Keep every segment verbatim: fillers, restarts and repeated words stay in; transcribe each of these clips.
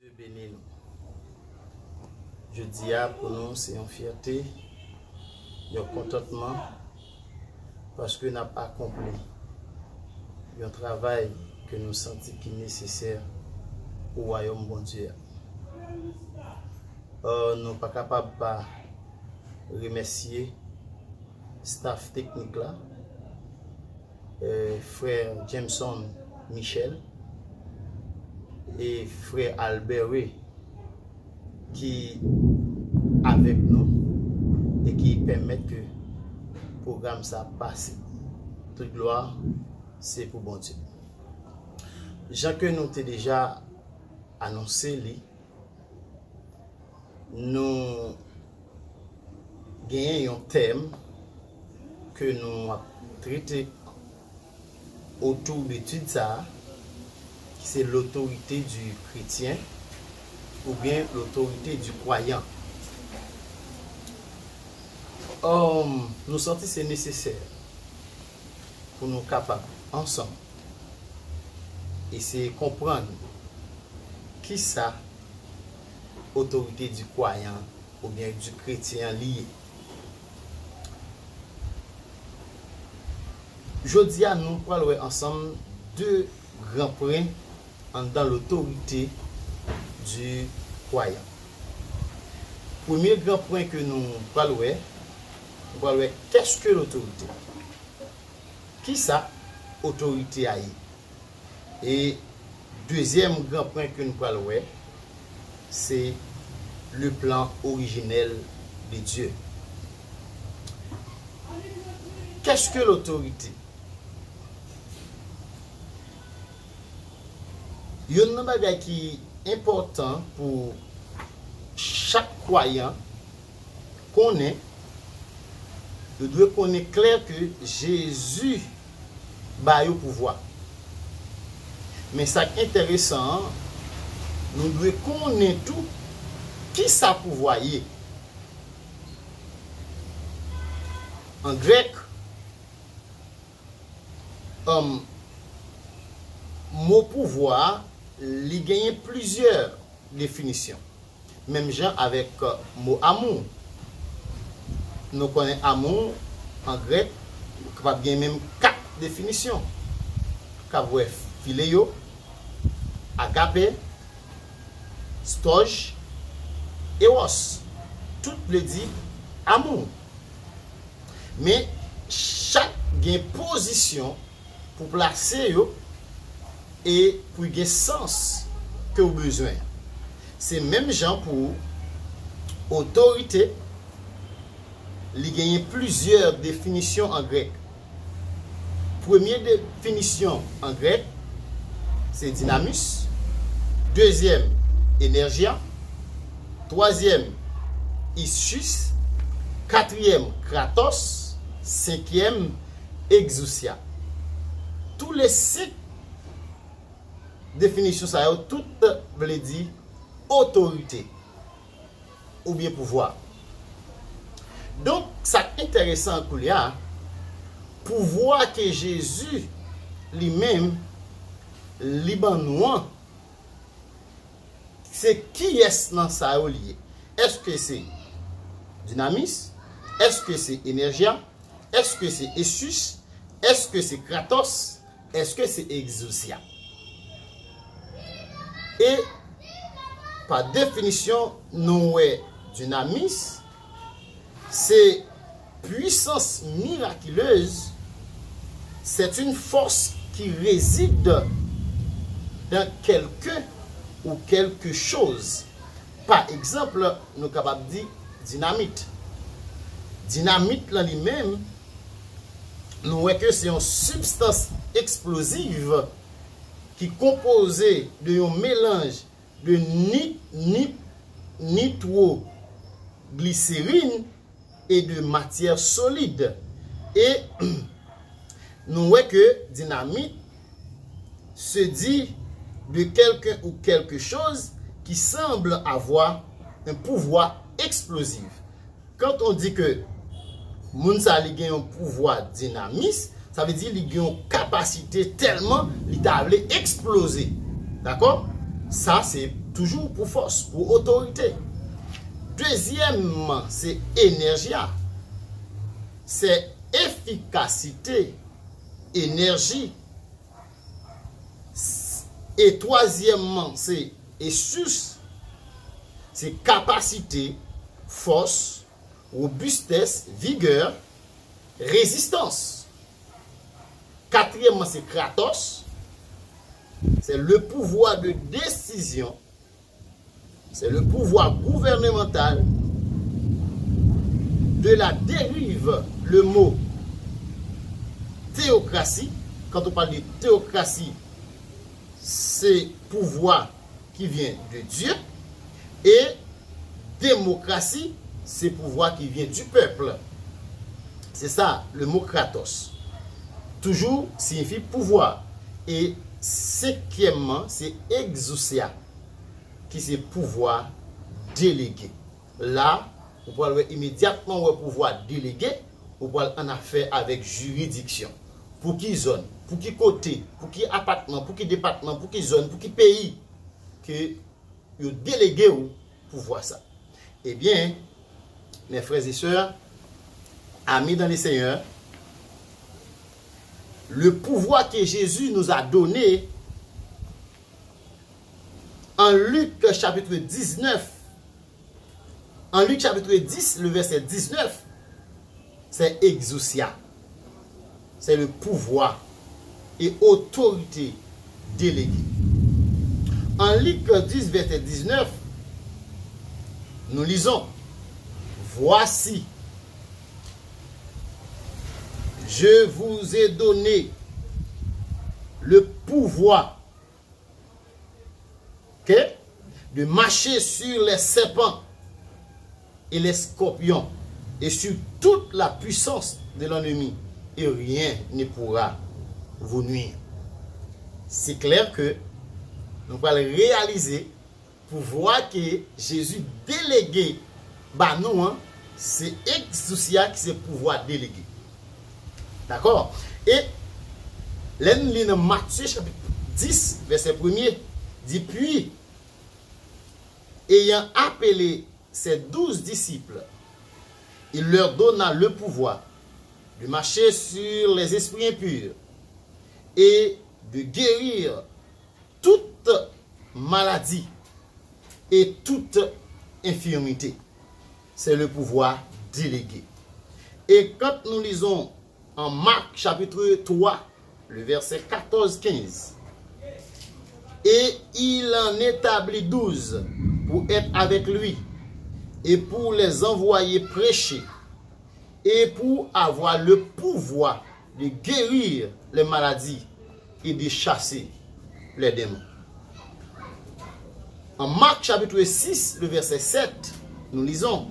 Bondye beni nou. Jodi a, pou nou, se yon fyète, yon kontantman, paske n ap akonpli yon travay ke nou santi ki nesesè pou wayòm Bondye a. Euh, nou pa kapab pa remèsye staff teknik la, euh, frè Jameson Michel e frè Albert Ray ki avèk nou e ki pèmèt ke pwogram sa pase. Tout glwa se pou Bondye. Jan ke nou te deja anonse li, nou genyen yon tèm ke nou ap trete otou de etid sa a, ki se l'autorité du chrétien oubyen l'autorité du croyant. Um, nou santi se nesesè pou nou kapab ansanm eseye konprann kisa otorite di kwayan oubyen di kretyen an li ye. Jodi a, nou pral wè ansanm de gran pwen anndan lotorite di kwayan. Premye gran pwen ke nou pral wè, nou pral wè, qu'est-ce que l'autorité? Kisa otorite a ye? E dezyèm gran pwen ke nou pral wè, se le plan originel de Dieu. Qu'est-ce que l'autorité? Youn nan bagay ki enpòtan pou chak kwayan konnen, yo dwe konnen klè ke Jezi ba yo pouvwa. Men sa k enteresan an, nou dwe konnen tou kisa pouvwa ye. An grèk, um, mo pouvwa a, li genyen plizyè definisyon. Menm jan avèk, euh, mo amour. Nou konnen amour, an grèk, kapab gen menm kat definisyon. K ap wè phileo, agape, storge, eros. Tout vle di amour. Men, chak gen pozisyon pou plase yo e pou gen sans ke w bezwen. Se menm jan pou otorite, li genyen plizyè definisyon an grèk. Premye definisyon an grèk, se dynamis. Dezyèm, energia. Twazyèm, ischus. Katriyèm, kratos. Senkyèm, exousia. Tou le senk definisyon sa yo, tout vle di otorite oubyen pouvwa. Donk, sa k enteresan koulye a, pouvwa ke Jezi li menm, li ban nou an, se kiyès nan sa yo li ye? Èske se dynamis? Èske se energia? Èske se ischus? Èske se kratos? Èske se exousia? E pa definisyon, nou wè dynamis, se puissance miraculeuse, c'est une force qui réside dans quelqu'un ou quelque chose. Pa egzanp, nou kapab di dinamit. Dinamit lan li menm, nou wè ke se yon sibstans eksploziv ki konpoze de yon melanj de ni-, ni-, nitrogliserin e de matyè solid. E nou wè ke dinamit se di de quelqu'un ou quelque chose qui semble avoir un pouvoir explosif. Quand on dit que moun sa li gen yon pouvwa dinamis, sa vle di li gen yon kapasite tèlman li ta vle eksploze. Dakò? Sa se toujou pou fòs, pou otorite. Dezyèmman, se enèji a. Se efikasite, enèji. E twazyèmman, se estus, se kapasite, fòs, wobistès, vigè, rezistans. Katriyèmman, se kratos, c'est le pouvoir de décision, c'est le pouvoir gouvernemental de la dérive. Le mot théocratie, quand on parle de théocratie, c'est pouvoir qui vient de Dieu. Et démocratie, c'est pouvoir qui vient du peuple. C'est ça, le mot kratos. Toujours signifie pouvoir. Et cinquièmement, c'est exousia, ki se pouvwa delege. La, ou pral wè imedyatman wè pouvwa delege, ou pral an afè avèk jiridiksyon. Pou ki zòn, pou ki kote, pou ki apatman, pou ki depatman, pou ki zòn, pou ki peyi ke yo delege w pouvwa sa. Ebyen, mes frères et sœurs, amis dans le Seigneur, le pouvoir que Jésus nous a donné en Luc chapitre dix-neuf, en Luc chapitre dix, le verset dix-neuf, c'est exousia. C'est le pouvoir et autorité déléguée. En Luc dix, verset dix-neuf, nous lisons, voici, je vous ai donné le pouvoir, ok, de marcher sur les serpents et les scorpions et sur toute la puissance de l'ennemi, et rien ne pourra vous nuire. Se klè ke nou pral reyalize pouvwa ke Jezi delege ba nou an, se exousia ki se pouvwa delege. Dakò? E lè n li nan Matye chapit dis, vèsè premye, di, puis, ayant appelé ses douze disciples, il leur donna le pouvoir de marcher sur les esprits impurs et de guérir toute maladie et toute infirmité. C'est le pouvoir délégué. Et quand nous lisons en Marc chapitre trois, le verset quatorze quinze, et il en établit douze pour être avec lui et pour les envoyer prêcher et pour avoir le pouvoir de guérir les maladies et de chasser les démons. En Marc chapitre six, le verset sept, nous lisons,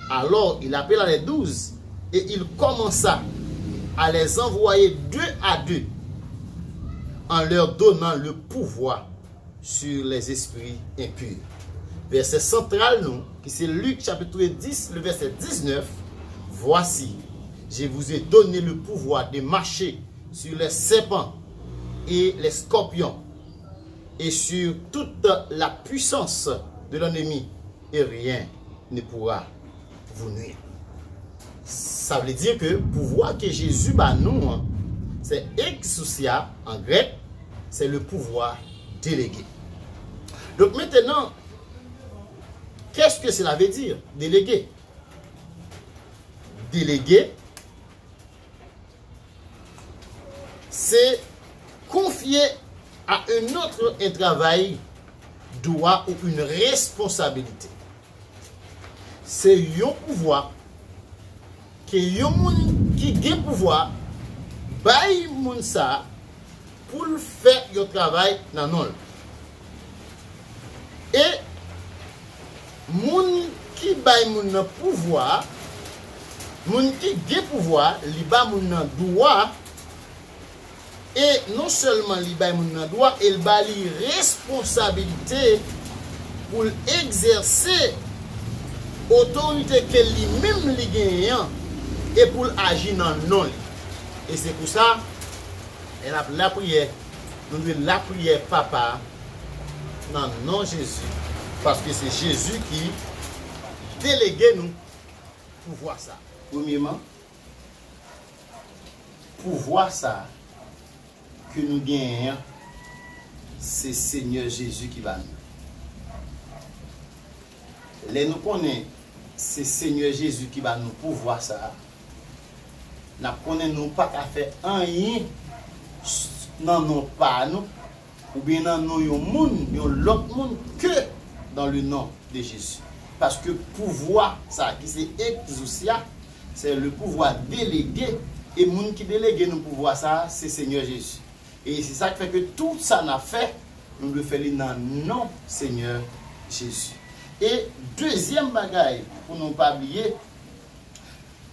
alors il appela les douze et il commença à les envoyer deux à deux en leur donnant le pouvoir sur les esprits impurs. Vèsè santral nou, ki se Lik chapitre dix, le verset dix-neuf, voici, je vous ai donné le pouvoir de marcher sur les serpents et les scorpions et sur toute la puissance de l'ennemi, et rien ne pourra vous nuire. Sa vle di ke pouvwa ke Jezi ba nou an, se exousia an grèk, c'est le pouvoir délégué. Donc maintenant, qu'est-ce que cela veut dire, déléguer? Déléguer, c'est confier à un autre un travail, droit ou une responsabilité. Se yon pouvwa ke yon moun ki gen pouvwa bay moun sa pou l fè yon travay nan non l. E moun ki bay moun nan pouvwa, moun ki gen pouvwa, li ba moun nan dwa, e non sèlman li bay moun nan dwa, e l ba li responsabilite pou l egzèse otorite ke li menm li genyen an, e pou l aji nan non li. E se pou sa, lè n ap lapriyè, nou dwe lapriyè Papa, Nan non Jezi. Paske se Jezi ki delege nou pouvwa sa. Premyeman, pouvwa sa ke nou genyen an, se Senyè Jezi ki ba nou. Lè nou konnen se Senyè Jezi ki ba nou pouvwa sa a, n ap konnen nou pa ka fè anyen s- nan non pa nou, oubyen nan non yon moun, yon lòt moun, ke dans le nom de Jésus. Paske pouvwa sa a ki se exousia, se le pouvoir délégué, e moun ki delege nou pouvwa sa a, se Senyè Jezi. E se sa k fè ke tout sa n ap fè, nou dwe fè li nan non Senyè Jezi. E dezyèm bagay, pou nou pa bliye,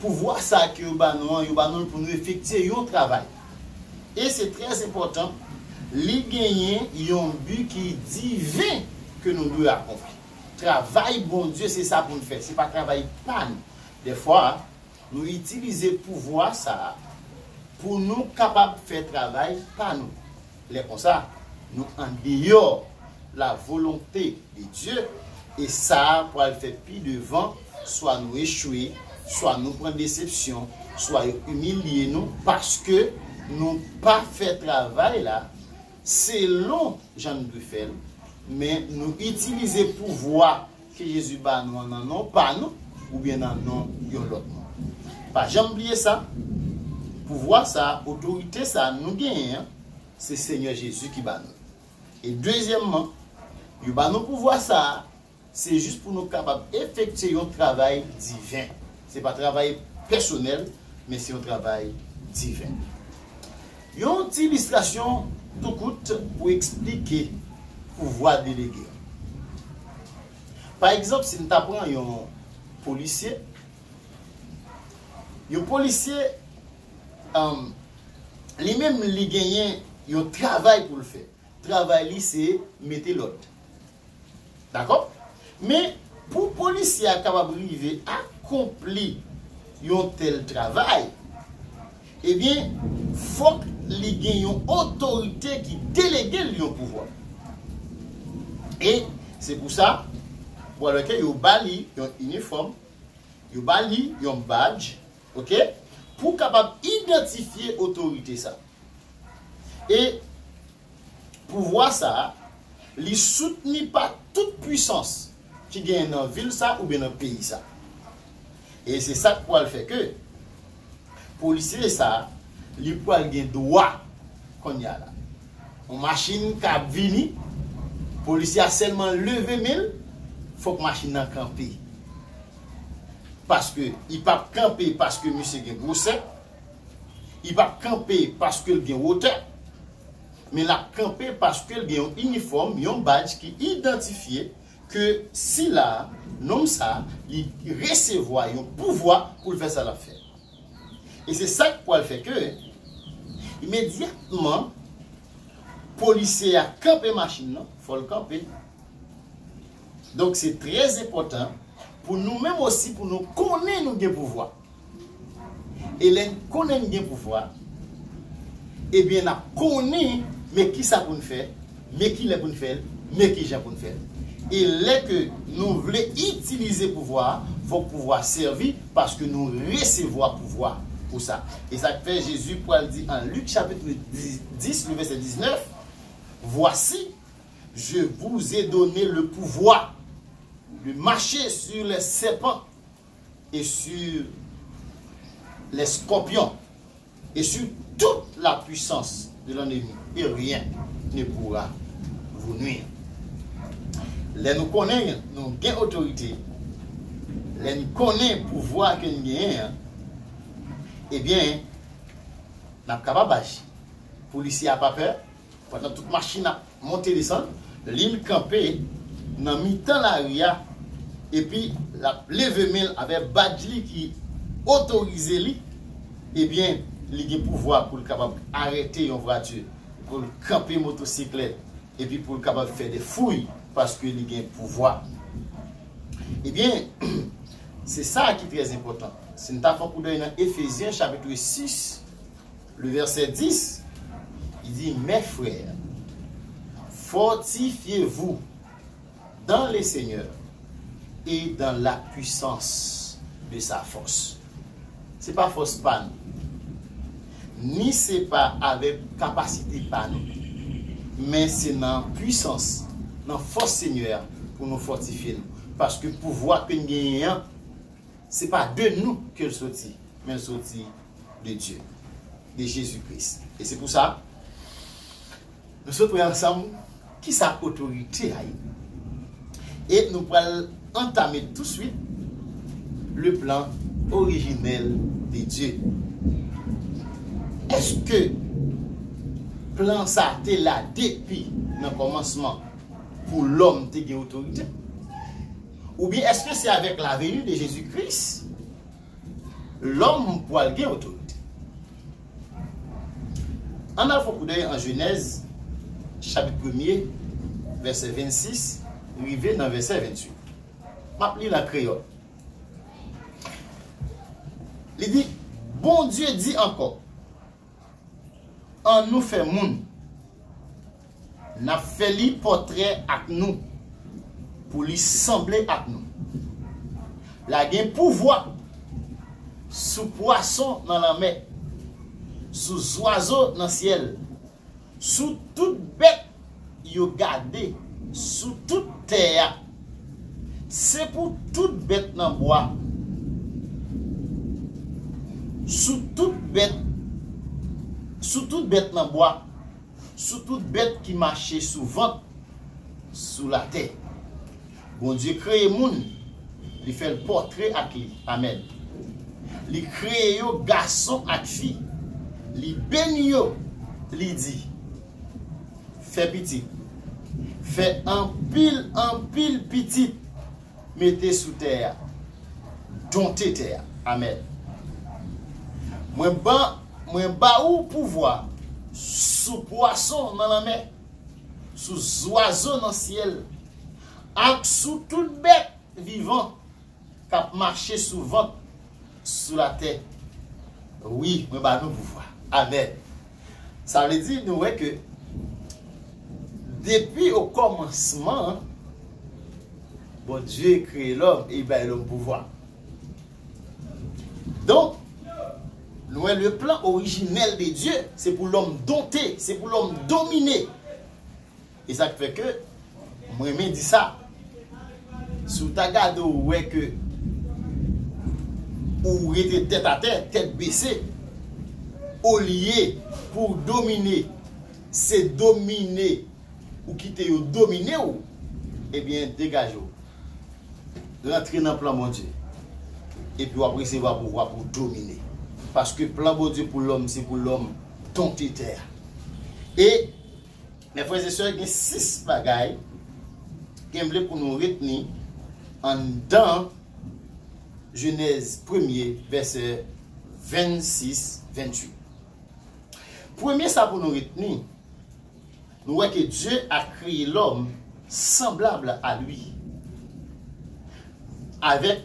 pouvwa sa ke yo ba nou an, yo ba nou l pou nou efektye yon travay. E se trè enpòtan, li genyen yon bi ki diven ke nou dwe akonpli. Travay Bondye, se sa pou n fè, se pa travay pa nou. Dèfwa, nou itilize pouvwa sa a pou nou kapab fè travay pa nou. Lè konsa, nou andeyò la volonte de Dye, e sa a pral fè pi devan, swa nou echwe, swa nou pran desepsyon, swa yo imilye nou, paske nou pa fè travay la selon jan n dwe fè l, men nou itilize pouvwa ke Jezi ba nou an nan non pa nou, oubyen nan non yon lòt moun. Pa janm bliye sa, pouvwa sa a, otorite sa a nou genyen an, se Senyè Jezi ki ba nou. E dezyèmman, yo ba nou pouvwa sa a, se jis pou nou kapab efektye yon travay diven. Se pa travay pèsonèl, men se yon travay diven. Yon ti ilistrasyon tou kout pou eksplike pouvwa delege. Pa egzanp, si n ta pran yon polisye, yon polisye, um, li menm, li genyen yon travay pou l fè. Travay li se mete lòd. Dakò? Men, pou polisye a kapab rive akonpli yon tèl travay, ebyen, fòk li gen yon otorite ki delege l yon pouvwa. E se pou sa, w a wè ke yo ba li yon inifòm, yo ba li yon badj, oke, pou kapab idantifye otorite sa. E pouvwa sa a, li soutni pa tout pwisans ki genyen nan vil sa oubyen nan peyi sa. E se sa k pral fè ke polisye sa a, li pral gen dwa kounye a la. Yon machin k ap vini, polisye a sèlman leve men l, fòk machin nan kanpe. Paske li p ap kanpe paske misye gen gwosè, li p ap kanpe paske l gen wotè, men l ap kanpe paske l gen yon inifòm, yon badj ki idantifye ke sila, nonm sa, li resevwa yon pouvwa pou l fè sa l ap fè. E se sa k pral fè ke, imedyatman, polisye a kanpe machin nan, fò l kanpe. Donk, se trè enpòtan pou nou menm osi, pou nou konnen nou gen pouvwa. E lè n konnen n gen pouvwa, ebyen, n ap konnen men kisa pou n fè, men kilè pou n fè l, men kijan pou n fè l. E lè ke nou vle itilize pouvwa a, fòk pouvwa a sèvi, paske nou resevwa pouvwa pou sa. E sa k fè Jezi pral di an Lik chapit dis, le vèsè diznèf, Voici, je vous ai donné le pouvoir de marcher sur les serpents et sur les scorpions et sur toute la puissance de l'ennemi, et rien ne pourra vous nuire. Lè nou konnen nou gen otorite, lè n konnen pouvwa ke n genyen an, ebyen, n ap kapab aji. Polisye a pa pè, pandan tout machin ap monte desann, li l kanpe nan mitan lari a, epi l ap leve men l avèk badj li ki otorize li, ebyen, li gen pouvwa pou l kapab arete yon vwati, pou l kanpe motosiklèt, epi pou l kapab fè de fouy, paske li gen pouvwa. Ebyen, se sa ki trè enpòtan. Si n ta fè yon koudèy nan Efezyen chapit sis, le vèsè dis, li di, Mes frères, Fortifiez-vous dans le Seigneur et dans la puissance de sa force. Se pa fòs pa nou, ni se pa avèk kapasite pa nou, men se nan pwisans, nan fòs Senyè a pou nou fòtifye nou. Paske pouvwa ke n genyen an, se pa de nou ke l soti, men l soti de Dye, de Jezi Kris. E se pou sa, nou sot wè ansanm kisa otorite a ye. E nou pral antame touswit le plan originel de Dieu. Èske plan sa te la depi nan kòmansman pou lòm te gen otorite? Oubyen èske se avèk la venue de Jésus-Christ lòm pral gen otorite? Ann al fè yon koudèy an Jenèz, chapit premye, vèsè vennsis, rive nan vèsè vennuit. M ap li l an kreyòl. Li di, Bondye di ankò, Ann nou fè moun. N ap fè li pòtrè ak nou, pou li sanble ak nou. L a gen pouvwa sou pwason nan lanmè, sou zwazo nan syèl, sou tout bèt yo gade sou tout tè a. Se pou tout bèt nan bwa, sou tout bèt, sou tout bèt nan bwa, sou tout bèt ki mache sou vant sou latè. Bondye kreye moun, li fè l pòtre ak li. Amèn. Li kreye yo gason ak fi. Li beni yo, li di, fè pitit, fè anpil, anpil pitit, mete sou tè a, donte tè a. Amèn. Mwen ban, mwen ba ou pouvwa sou pwason nan lanmè, sou zwazo nan syèl, ak sou tout bèt vivan k ap mache sou vant sou latè. Wi, mwen ba nou pouvwa. Amèn. Sa vle di, nou wè ke depi o kòmansman, Bondye kreye lòm e li bay lòm pouvwa. Donk, nou wè le plan originel de Dieu, se pou lòm donte, se pou lòm domine. E sa k fè ke mwen renmen di sa. Si w ta gade, w wè ke ou rete tèt atè, tèt bese, olye pou w domine, se domine, ou kite yo domine w, ebyen, degaje w. Rantre nan plan Bondye. Epi w ap resevwa pouvwa pou w domine. Paske plan Bondye pou lòm, se pou lòm donte tè a. E Mes frères et sœurs, gen sis bagay ke m vle pou nou retni anndan Jenèz premye, vèsè vennsis, vennuit. Premye sa pou nou retni, nou wè ke Dye a kreye lòm sanblab a li, avèk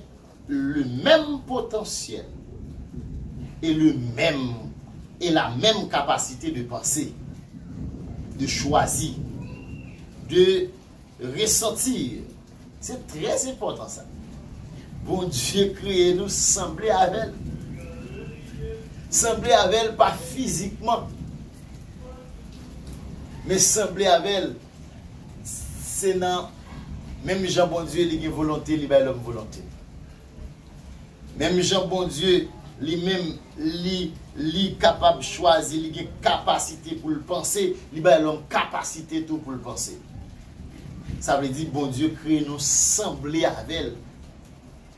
le même potentiel et le même et la même capacité de penser, de choisir, de ressentir. Se trè enpòtan sa. Bondye kreye nou sanble avè l. Sanble avè l pa fizikman, men sanble avè l se nan menm jan Bondye li gen volonte, li bay lòm volonte. Menm jan Bondye li menm li li kapab chwazi, li gen kapasite pou l panse, li bay lòm kapasite tou pou l panse. Sa vle di Bondye kreye nou sanble avè l,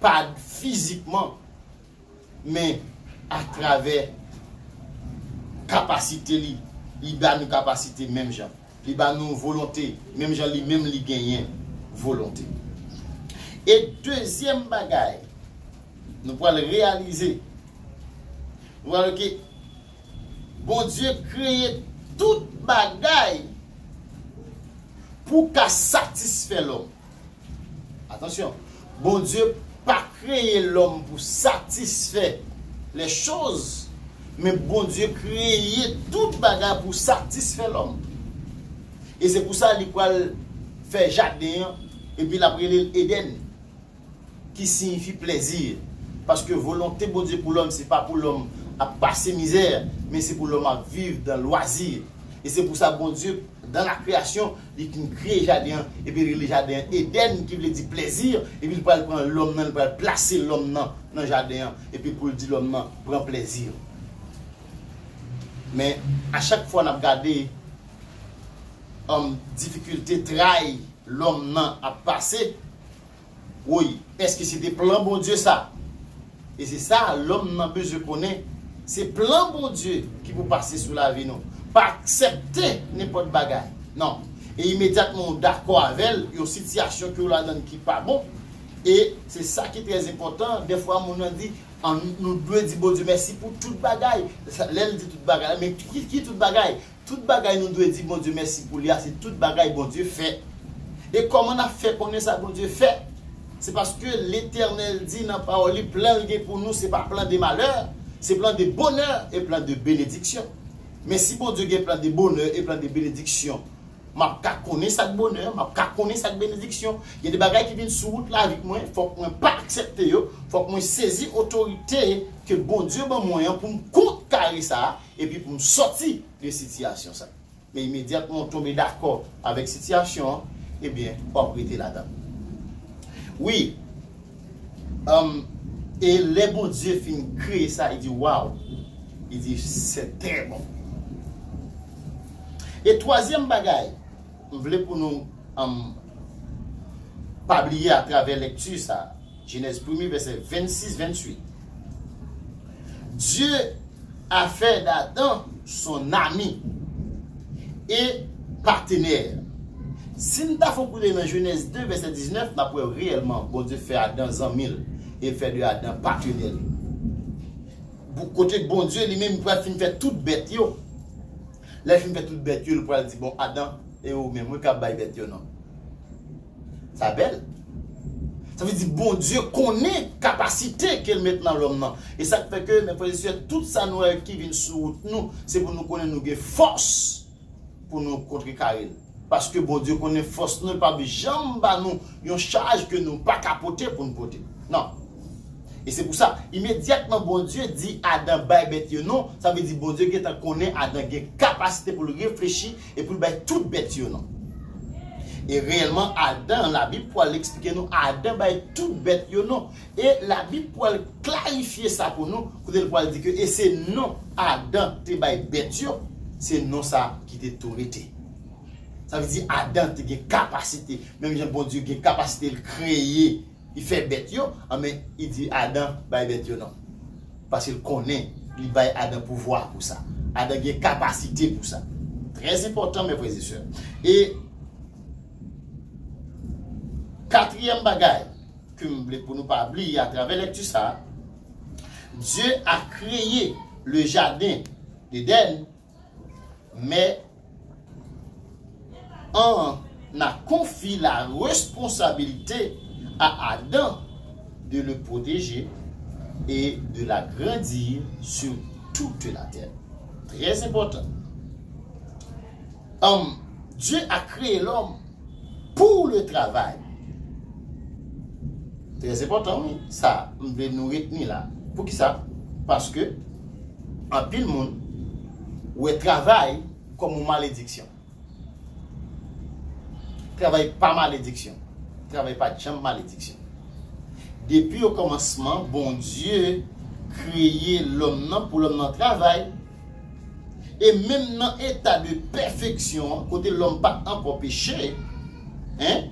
pa fizikman, men atravè kapasite li, li ba nou kapasite menm jan. Li ba nou volonte, menm jan li menm li genyen volonte. E dezyèm bagay, nou pral reyalize, nou pral wè ke Bondye kreye tout bagay pou ka satisfè lòm. Atansyon, Bondye pa kreye lòm pou satisfè les choses, men Bondye kreye tout bagay pou satisfè lòm. E se pou sa li pral fè jaden an, epi l ap rele l Edenn, ki siyifi plèzi. Paske volonte Bondye pou lòm, se pa pou lòm ap pase mizè, men se pou lòm ap viv dan lwazi. E se pou sa Bondye, dan la kreyasyon, li fin kreye jaden an, epi li rele jaden an Edenn, ki vle di plèzi, epi li pral pran lòm nan, li pral plase lòm nan, nan jaden an, epi pou l di lòm nan, pran plèzi. Men, a chak fwa n ap gade, um, difikilte, tray lòm nan ap pase, woy, èske se te plan Bondye sa? E se sa lòm nan bezwen konnen. Se plan Bondye ki pou pase sou lavi nou. Pa aksepte nenpòt bagay. Non. E imedyatman w dakò avè l, yon sitiyasyon ke w ladan ki pa bon. E se sa ki trè enpòtan. Dèfwa, moun nan di, an, nou dwe di Bondye mèsi pou tout bagay. Sa, lè l di tout bagay, men ki, ki tout bagay? Tout bagay nou dwe di Bondye mèsi pou li a, se tout bagay Bondye fè. E kòman n ap fè konnen sa Bondye fè? Se paske Letènèl di nan pawòl li, plan l gen pou nou, se pa plan de malè, se plan de bonè e plan de benediksyon. Men si Bondye gen plan de bonè e plan de benediksyon, m ap ka konnen sa k bonè, m ap ka konnen sa k benediksyon. Gen de bagay ki vin sou wout lavi mwen, fòk mwen pa aksepte yo, fòk mwen sezi otorite ke Bondye ban mwen an pou m kontkare sa a, epi pou m sòti de sitiyasyon sa. Men imedyatman w tonbe dakò avèk sitiyasyon an, ebyen, w ap rete ladan. Wi, um, e lè Bondye fin kreye sa, li di, waw, li di, c'est très bon. E twazyèm bagay, m vle pou nou, um, pa bliye atravè lekti sa, Jenèz premye, vèsè vennsis, vennwit. Dieu a fait d'Adam son ami et partenaire. Si n ta fè yon koute nan Jenèz de, vèsè diznèf, n ap wè reyèlman Bondye fè Adan zanmi l e fè de Adan patenè l. Pou kote Bondye li menm pral fin fè tout bèt yo. Lè l fin fè tout bèt yo, li pral di, bon, Adan, e ou menm, wi, k ap bay bèt yo non. Sa bèl. Sa vle di Bondye konnen kapasite ke l met nan lòm nan. E sa k fè ke, men frè e sè, tout sa nou wè ki vin sou wout nou, se pou nou konnen nou gen fòs pou nou kontrekare l. Paske Bondye konnen fòs nou, l p ap janm ba nou yon chaj ke nou pa ka pote pou n pote. Non. E se pou sa, imedyatman Bondye di Adan bay bèt yo non, sa vle di Bondye gentan konnen Adan gen kapasite pou l reflechi e pou l bay tout bèt yo non. E reyèlman, Adan, Labib pral eksplike nou, Adan bay tout bèt yo non. E Labib pral klarifye sa pou nou, kote l pral di ke, e se non Adan te bay bèt yo, se non sa ki te tou rete. Sa vle di Adan te gen kapasite, menm jan Bondye gen kapasite l kreye, li fè bèt yo, anben, li di Adan bay bèt yo non. Paske l konnen li bay Adan pouvwa pou sa. Adan gen kapasite pou sa. Trè enpòtan, men frè e sè. E katriyèm bagay ke m vle pou nou pa bliye atravè lekti sa, Dieu a créé le jardin d'Éden, mais en a confié la responsabilité à Adam de le protéger et de l'agrandir sur toute la terre. Très important. Homme, Dieu a créé l'homme pour le travail. Trè enpòtan, wi. Sa, m vle nou retni la. Poukisa? Paske anpil moun wè travay kòm yon malediksyon. Travay pa malediksyon. Travay pa janm malediksyon. Depi okòmansman, Bondye kreye lòm nan pou lòm nan travay. E menm nan eta de pèfeksyon an, kote lòm pa t ankò peche, en,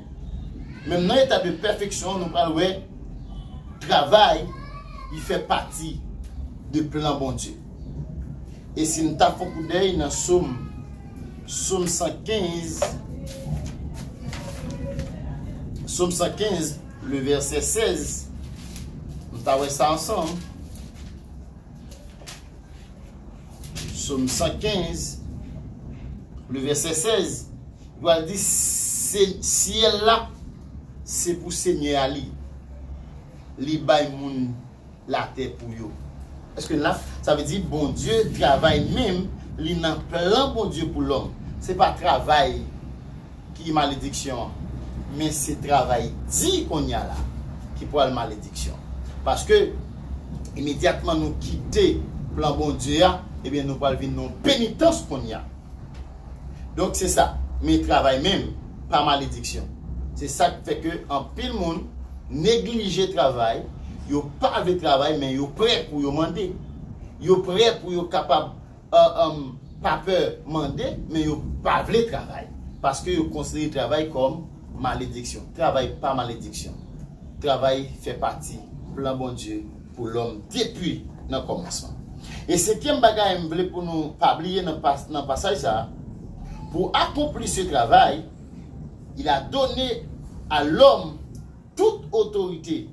menm nan eta de pèfeksyon an, nou pral wè travay, li fè pati de plan Bondye. E si n ta fè yon koudèy nan Sòm, Sòm san kenz, Sòm san kenz, le vèsè sèz, nou ta wè sa ansanm. Sòm san kenz, le vèsè sèz, li pral di, se, syèl la, se pou Senyè a li. Li bay moun latè pou yo. Èske n la? Sa vle di Bondye travay menm, li nan plan Bondye pou lòm. Se pa travay ki malediksyon an, men se travay di kounye a la ki pral malediksyon. Paske imedyatman nou kite plan Bondye a, ebyen nou pral vin nan penitans kounye a. Donk se sa, men travay menm, pa malediksyon. Se sa k fè ke anpil moun neglije travay, yo pa vle travay, men yo prè pou yo mande. Yo prè pou yo kapab, euh, euh, pa pè mande, men yo pa vle travay. Paske yo konsidere travay kòm malediksyon. Travay pa malediksyon. Travay fè pati plan Bondye pou lòm depi nan kòmansman. E senkyèm bagay m vle pou nou pa bliye nan pas-, nan pasaj sa a, pour accomplir ce travail, il a donné à l'homme toute autorité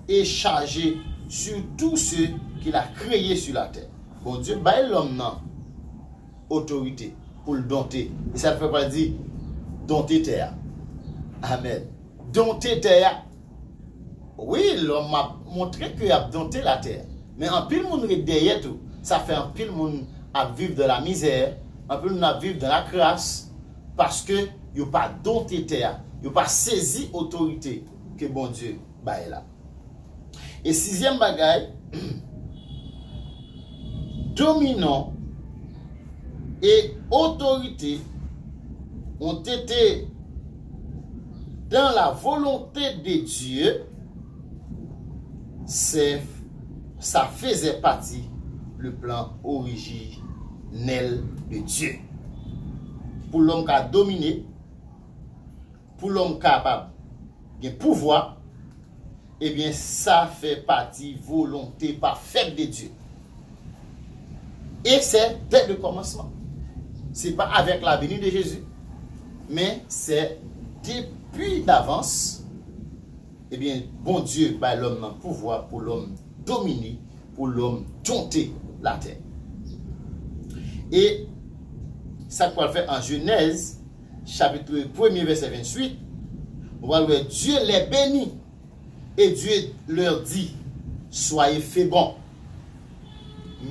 et charge sur tout ce qu'il a créé sur la terre. Bondye bay lòm nan otorite pou l donte. E sa l fè pa l di, donte tè a. Amèn. Donte tè a. Wi, lòm ap montre ke y ap donte latè. Men anpil moun ret dèyè tou. Sa fè anpil moun ap viv dan la mizè, anpil moun ap viv dan la kras, paske yo pa donte tè a. Yo pa sezi otorite ke Bondye bay la. E sizyèm bagay, dominant et autorité ont été dans la volonté de Dieu, c'est, ça faisait partie le plan originel de Dieu. Pou lòm ka domine, pou lòm kapab gen pouvwa, ebyen, sa fè pati volonte pafèt de Dye. E se dè le kòmansman. Se pa avèk la venue de Jésus, men se depi davans, ebyen, Bondye bay lòm nan pouvwa pou lòm domine, pou lòm donte latè. E sa k pral fè an Jenèz, chapit premye, vèsè venntuit, nou pral wè Dieu les bénit et Dieu leur dit, soyez féconds,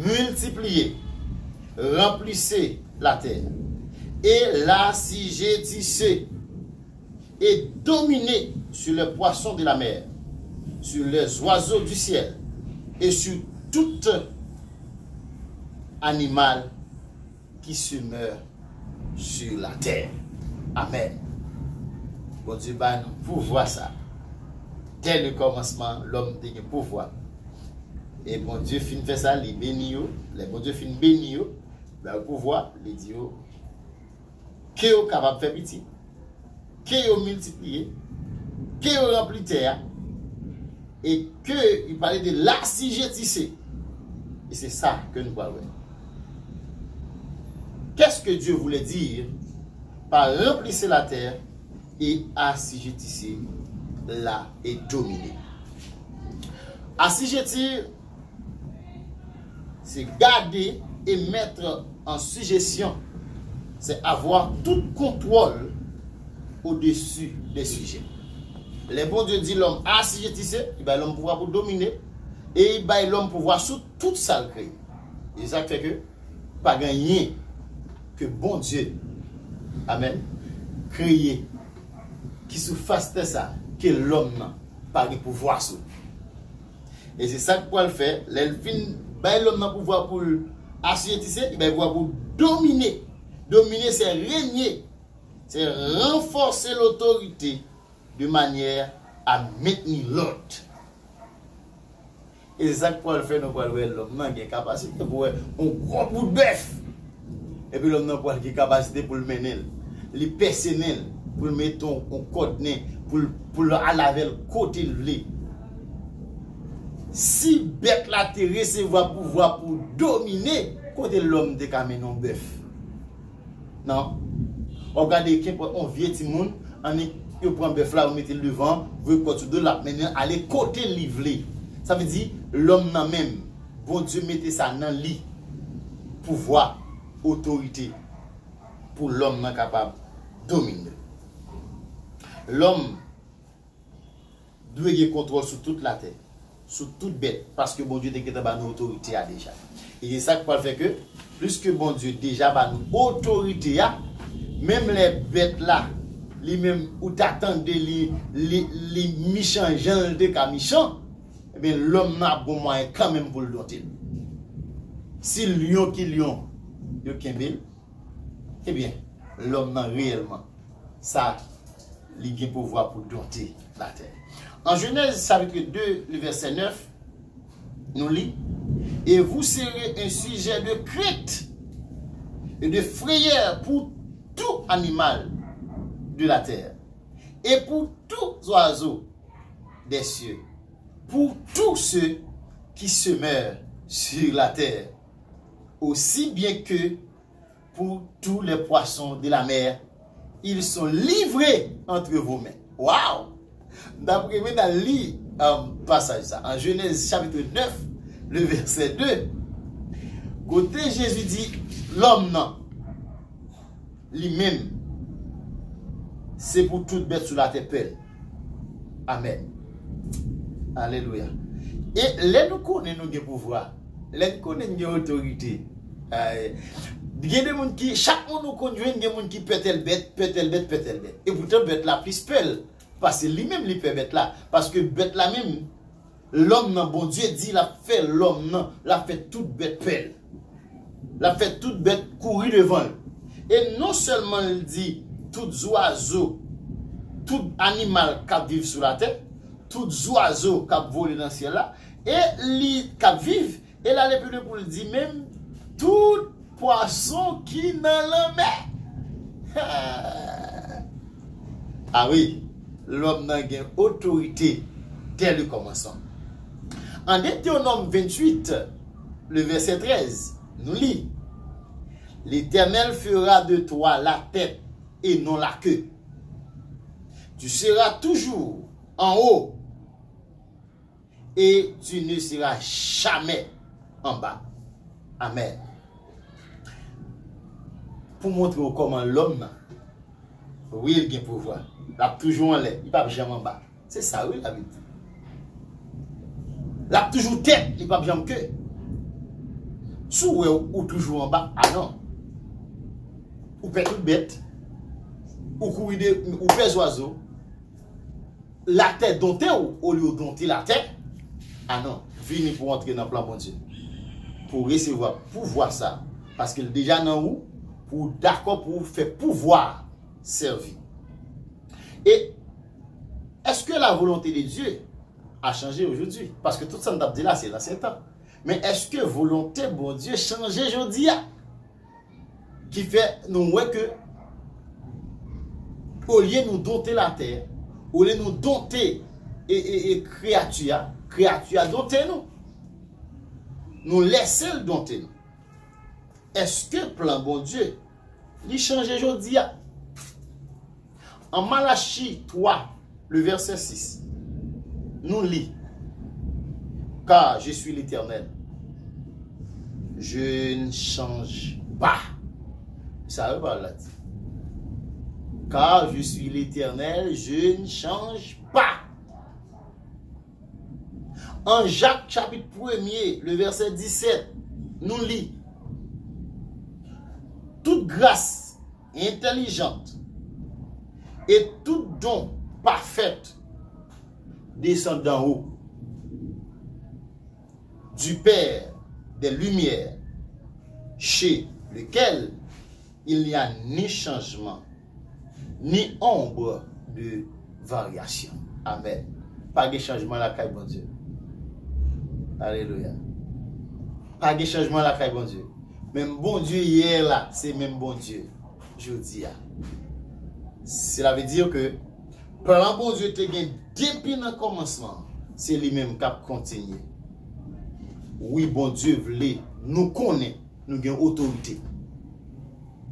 multipliez, remplissez la terre et l'assujettissez et dominez sur les poissons de la mer, sur les oiseaux du ciel et sur tout animal qui se meut sur la terre. Amèn. Bondye ba nou pouvwa sa. Dè le kòmansman, lòm te gen pouvwa. E Bondye fin fè sa, li beni yo. Lè Bondye fin beni yo, ba yo pouvwa, li di yo, ke yo kapab fè pitit, ke yo miltipliye, ke yo ranpli tè a, e ke li pale de l'assujettissez. E se sa ke nou pral wè. Qu'est-ce que Dieu voulait dire par remplissez la terre et assujettissez-la et dominez? Assujettir, c'est garder et mettre en sujétion, c'est avoir tout contrôle au-dessus des sujets. Lè Bondye di lòm assujettissez, li bay lòm pouvwa pou domine, e li bay lòm pouvwa sou tout sa l kreye. E sa k fè ke pa gen anyen ke Bondye, amèn, kreye ki sou fas tè sa ke lòm nan pa gen pouvwa sou. E se sa k pral fè, lè l fin bay lòm nan pouvwa pou l assujettissez, li bay pouvwa pou domine. Domine, se renye, se renforcer l'autorité de manière à maintenir l'ordre. E se sa k pral fè nou pral wè lòm nan gen kapasite pou wè yon gwo bout bèf. Epi lòm nan pral gen kapasite pou l mennen l. Li pèse nen l, pou l mete yon, yon kòd nen, pou l, pou l al avè l kote l vle. Si bèt la te resevwa pouvwa pou domine, kote lòm te ka mennen yon bèf? Non. W ap gade kenpòt yon vye timoun, annik yo pran bèf la, yo mete l devan, voye kòd sou do l, l ap mennen l ale kote li vle. Sa vle di, lòm nan menm, Bondye mete sa nan li, pouvwa, otorite, pou lòm nan kapab domine. Lòm dwe gen kontwòl sou tout latè, sou tout bèt, paske Bondye te gentan ba nou otorite a deja. E se sa k pral fè ke, pliske Bondye deja ba nou otorite a, menm lè bèt la li menm, ou ta tande li, li, li michan jan l te ka michan, ebyen, lòm nan ap gon mwayen kanmenm pou l donte l. Si lyon ki lyon, yo kenbe l, ebyen, lòm nan reyèlman, sa, li gen pouvwa pou donte latè. En Genèse chapitre deux, le verset neuf, nous lit, et vous serez un sujet de crainte et de frayeur pour tout animal de la terre et pour tout oiseau des cieux, pour tous ceux qui se meurent sur la terre, aussi bien que pour tous les poissons de la mer, ils sont livrés entre vos mains. Wow! M t ap renmen n al li, um, pasaj sa. An Jenèz chapitre neuf, le verset deux, kote Jezi di, lòm nan, li menm, se pou tout bèt sou latè pè l. Amèn. Alelouya. E lè nou konnen nou gen pouvwa, lè n konnen n gen otorite, ay, gen de moun ki, chak moun ou konn jwenn, gen moun ki pè tèl bèt, pè tèl bèt, pè tèl bèt. E poutan bèt la plis pè l, paske li menm li pè bèt la. Paske bèt la menm, lòm nan, Bondye di l ap fè lòm nan, l ap fè tout bèt pè l. L ap fè tout bèt kouri devan l. E non sèlman l di tout zwazo, tout animal k ap viv sou latè, tout zwazo k ap vole nan syèl la, e li k ap viv, e l ale pi lwen pou l di menm tout pwason ki nan lanmè. Ah wi, lòm nan gen otorite dès le commencement. En Deutéronome vingt-huit, le verset treize, nous lit, l'Éternel fera de toi la tête et non la queue. Tu seras toujours en haut et tu ne seras jamais en bas. Amèn. Pou montre w kòman lòm nan, wi, l gen pouvwa. L ap toujou anlè, li p ap janm anba. Se sa, wi, Labib di. L ap toujou tèt, li p ap janm ke. Si w wè w toujou anba, a non. Ou pè tout bèt, ou kouri de, ou pè zwazo, latè donte w olye w donte latè. A non, vini pou w antre nan plan Bondye. Pou w resevwa pouvwa sa, paske l deja nan ou, pou w dakò pou w fè pouvwa sèvi. E èske la volonté de Dieu a changé aujourd'hui? Paske tout sa n t ap di la, se lansyen tan. Men èske volonte Bondye chanje jodi a? Ki fè nou wè ke olye nou donte latè, olye nou donte e, e, e kreyati a, kreyati a donte nou. Nou lèse l donte nou. Èske plan Bondye li chanje jodi a? An Malachi twa, le verset six, nou li, car je suis l'Éternel, je ne change pas. Sa yo pawòl la di. Car je suis l'Éternel, je ne change pas. An Jak chapit premye, le verset dix-sept, nou li, toute grâce intelligente et tout don parfait descend d'en haut, du Père des Lumières, chez lequel il n'y a ni changement, ni ombre de variation. Amèn. Pa gen chanjman lakay Bondye. Alelouya. Pa gen chanjman lakay Bondye. Menm Bondye yè la, se menm Bondye jodi a. Cela veut dire que plan Bondye te gen depi nan kòmansman, se li menm k ap kontinye. Wi, Bondye vle nou konnen nou gen otorite.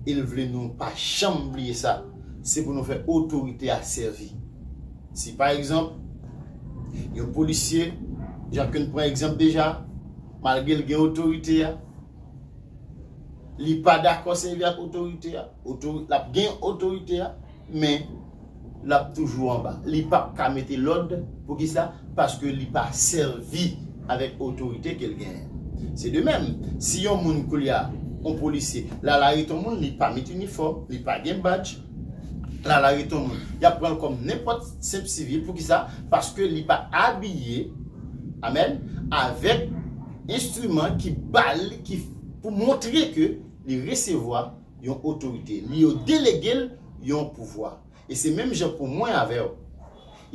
E l vle nou pa janm bliye sa. Se pou nou fè otorite a sèvi. Si pa egzanp, yon polisye, jan ke n pran egzanp deja, malgre l gen otorite a, li pa dakò sèvi ak otorite a, otori-, l ap gen otorite a, men l ap toujou anba. Li p ap ka mete lòd. Poukisa? Paske li pa sèvi avèk otorite ke l genyen. Se de menm, si yon moun koulye a, yon polisye, l al arete yon moun, li pa met inifòm, li pa gen badj, la, la rete yon moun. Y ap pran l kòm nenpòt senp sivil. Poukisa? Paske li pa abiye, amèn, avèk enstriman ki ba l, ki pou montre ke li resevwa yon otorite. Li yo delege l yon pouvwa. E se menm jan pou mwen avè w.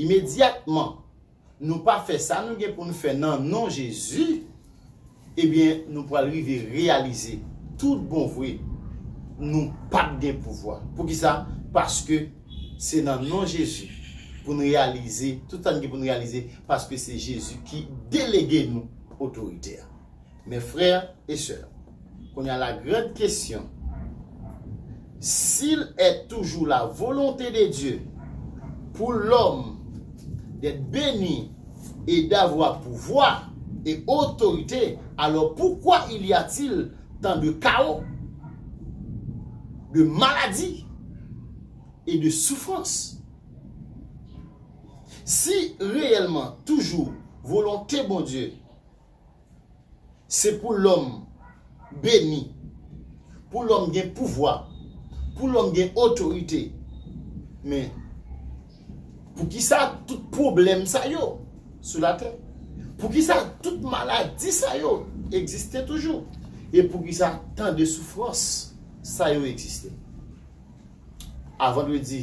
Imedyatman, nou pa fè sa nou gen pou nou fè nan non Jezi, ebyen, nou pral rive reyalize tout bon vre, nou p ap gen pouvwa. Poukisa? Paske se nan non Jezi pou n reyalize tout sa n gen pou n reyalize, paske se Jezi ki delege nou otorite a. Mes frères et sœurs, kounye a la grande question, s'il est toujours la volonté de Dieu pour l'homme d'être béni et d'avoir pouvoir et autorité, alors pourquoi il y a-t-il tant de chaos, de maladies et de souffrances? Si réellement toujours volonté Bondye se pou lòm beni, pou lòm gen pouvwa, pou lòm gen otorite. Men, poukisa tout pwoblèm sa yo sou latè? Poukisa tout maladi sa yo egziste toujou? E poukisa tan de soufrans sa yo egziste? A vandredi,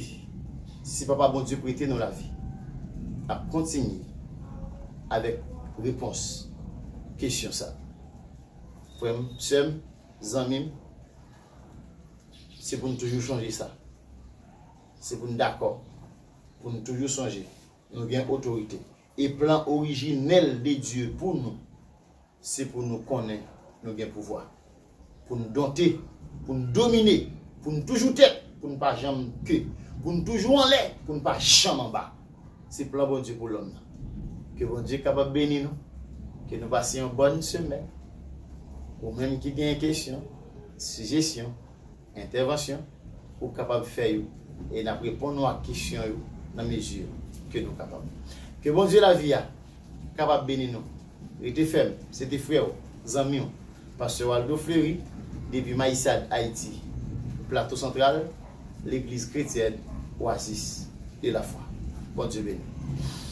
si Papa Bondye prete nou lavi, n ap kontinye avèk repons kesyon sa. Frè m, sè m, zanmi m, se pou n toujou sonje sa. Se pou n dakò, pou n toujou sonje nou gen otorite. E plan orijinèl de Dye pou nou, se pou nou konnen nou gen pouvwa. Pou n donte, pou n domine, pou n toujou tèt, pou n pa janm ke, pou n toujou anlè, pou n pa janm anba. Se plan Bondye pou lòm nan. Ke Bondye kapab beni nou, ke nou pase yon bòn semèn. Ou menm ki gen kesyon, sijesyon, entèvansyon, ou kapab fè yo, e n ap reponn nou ak kesyon yo nan mezi ke nou kapab. Ke Bondye lavi a kapab beni nou. Rete fèm, se te frè w, zanmi w, Pastè Waldo Fleury, depi Mayisad, Ayiti, Plato Santral, Legliz Kretyèn Oasis de la Foi. Bondye beni.